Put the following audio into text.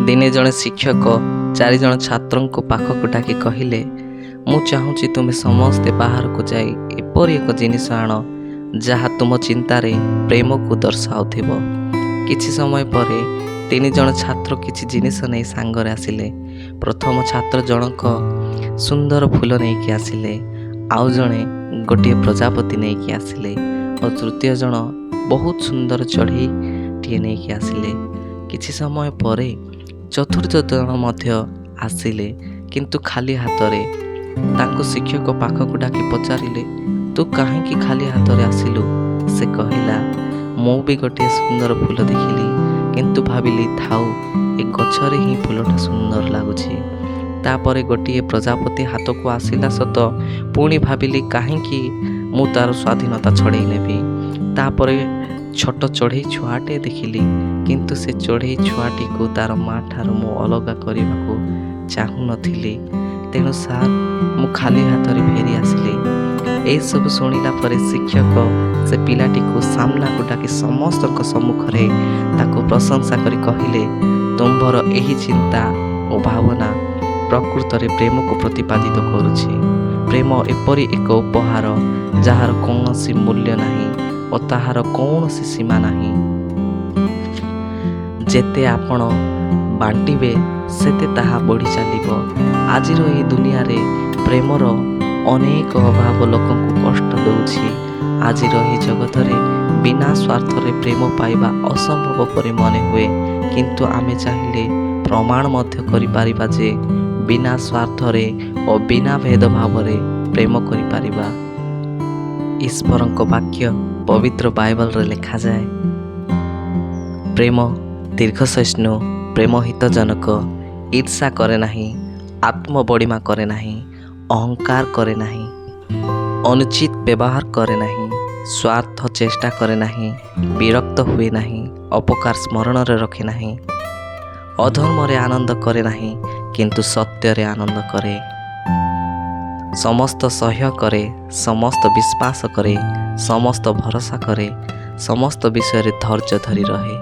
ଦିନେ ଜଣେ ଶିକ୍ଷକ ଚାରିଜଣ ଛାତ୍ରଙ୍କୁ ପାଖକୁ ଡାକି କହିଲେ, ମୁଁ ଚାହୁଁଛି ତୁମେ ସମସ୍ତେ ବାହାରକୁ ଯାଇ ଏପରି ଏକ ଜିନିଷ ଆଣ, ଯାହା ତୁମ ଚିନ୍ତାରେ ପ୍ରେମକୁ ଦର୍ଶାଉଥିବ। କିଛି ସମୟ ପରେ ତିନିଜଣ ଛାତ୍ର କିଛି ଜିନିଷ ନେଇ ସାଙ୍ଗରେ ଆସିଲେ। ପ୍ରଥମ ଛାତ୍ର ଜଣକ ସୁନ୍ଦର ଫୁଲ ନେଇକି ଆସିଲେ, ଆଉ ଜଣେ ଗୋଟିଏ ପ୍ରଜାପତି ନେଇକି ଆସିଲେ ଓ ତୃତୀୟ ଜଣ ବହୁତ ସୁନ୍ଦର ଚଢ଼େଇଟିଏ ନେଇକି ଆସିଲେ। କିଛି ସମୟ ପରେ ଚତୁର୍ଥ ଜଣ ମଧ୍ୟ ଆସିଲେ, କିନ୍ତୁ ଖାଲି ହାତରେ। ତାଙ୍କୁ ଶିକ୍ଷକ ପାଖକୁ ଡାକି ପଚାରିଲେ, ତୁ କାହିଁକି ଖାଲି ହାତରେ ଆସିଲୁ? ସେ କହିଲା, ମୁଁ ବି ଗୋଟିଏ ସୁନ୍ଦର ଫୁଲ ଦେଖିଲି, କିନ୍ତୁ ଭାବିଲି ଥାଉ, ଏ ଗଛରେ ହିଁ ଫୁଲଟା ସୁନ୍ଦର ଲାଗୁଛି। ତାପରେ ଗୋଟିଏ ପ୍ରଜାପତି ହାତକୁ ଆସିଲା ସତ, ପୁଣି ଭାବିଲି କାହିଁକି ମୁଁ ତା'ର ସ୍ୱାଧୀନତା ଛଡ଼େଇ ନେବି। ତାପରେ ଛୋଟ ଚଢ଼େଇ ଛୁଆଟେ ଦେଖିଲି, କିନ୍ତୁ ସେ ଚଢ଼େଇ ଛୁଆଟିକୁ ତା'ର ମା' ଠାରୁ ମୁଁ ଅଲଗା କରିବାକୁ ଚାହୁଁନଥିଲି। ତେଣୁ ସାର୍, ମୁଁ ଖାଲି ହାତରେ ଫେରି ଆସିଲି। ଏସବୁ ଶୁଣିଲା ପରେ ଶିକ୍ଷକ ସେ ପିଲାଟିକୁ ସାମ୍ନାକୁ ଡାକି ସମସ୍ତଙ୍କ ସମ୍ମୁଖରେ ତାକୁ ପ୍ରଶଂସା କରି କହିଲେ, ତୁମ୍ଭର ଏହି ଚିନ୍ତା ଓ ଭାବନା ପ୍ରକୃତରେ ପ୍ରେମକୁ ପ୍ରତିପାଦିତ କରୁଛି। ପ୍ରେମ ଏପରି ଏକ ଉପହାର, ଯାହାର କୌଣସି ମୂଲ୍ୟ ନାହିଁ ଓ ତାହାର କୌଣସି ସୀମା ନାହିଁ। ଯେତେ ଆପଣ ବାଣ୍ଟିବେ, ସେତେ ତାହା ବଢ଼ି ଚାଲିବ। ଆଜିର ଏହି ଦୁନିଆରେ ପ୍ରେମର ଅନେକ ଅଭାବ ଲୋକଙ୍କୁ କଷ୍ଟ ଦେଉଛି। ଆଜିର ଏହି ଜଗତରେ ବିନା ସ୍ୱାର୍ଥରେ ପ୍ରେମ ପାଇବା ଅସମ୍ଭବ ପରି ମନେ ହୁଏ, କିନ୍ତୁ ଆମେ ଚାହିଁଲେ ପ୍ରମାଣ ମଧ୍ୟ କରିପାରିବା ଯେ ବିନା ସ୍ୱାର୍ଥରେ ଓ ବିନା ଭେଦଭାବରେ ପ୍ରେମ କରିପାରିବା। ଈଶ୍ୱରଙ୍କ ବାକ୍ୟ ପବିତ୍ର ବାଇବଲରେ ଲେଖାଯାଏ, ପ୍ରେମ ଦୀର୍ଘସହିଷ୍ଣୁ, ପ୍ରେମ ହିତଜନକ, ଈର୍ଷା କରେ ନାହିଁ, ଆତ୍ମବଡ଼ିମା କରେ ନାହିଁ, ଅହଙ୍କାର କରେ ନାହିଁ, ଅନୁଚିତ ବ୍ୟବହାର କରେ ନାହିଁ, ସ୍ୱାର୍ଥ ଚେଷ୍ଟା କରେ ନାହିଁ, ବିରକ୍ତ ହୁଏ ନାହିଁ, ଅପକାର ସ୍ମରଣରେ ରଖେ ନାହିଁ, ଅଧର୍ମରେ ଆନନ୍ଦ କରେ ନାହିଁ, କିନ୍ତୁ ସତ୍ୟରେ ଆନନ୍ଦ କରେ। ସମସ୍ତ ସହ୍ୟ କରେ, ସମସ୍ତ ବିଶ୍ୱାସ କରେ, ସମସ୍ତ ଭରସା କରେ, ସମସ୍ତ ବିଷୟରେ ଧୈର୍ଯ୍ୟ ଧରି ରହେ।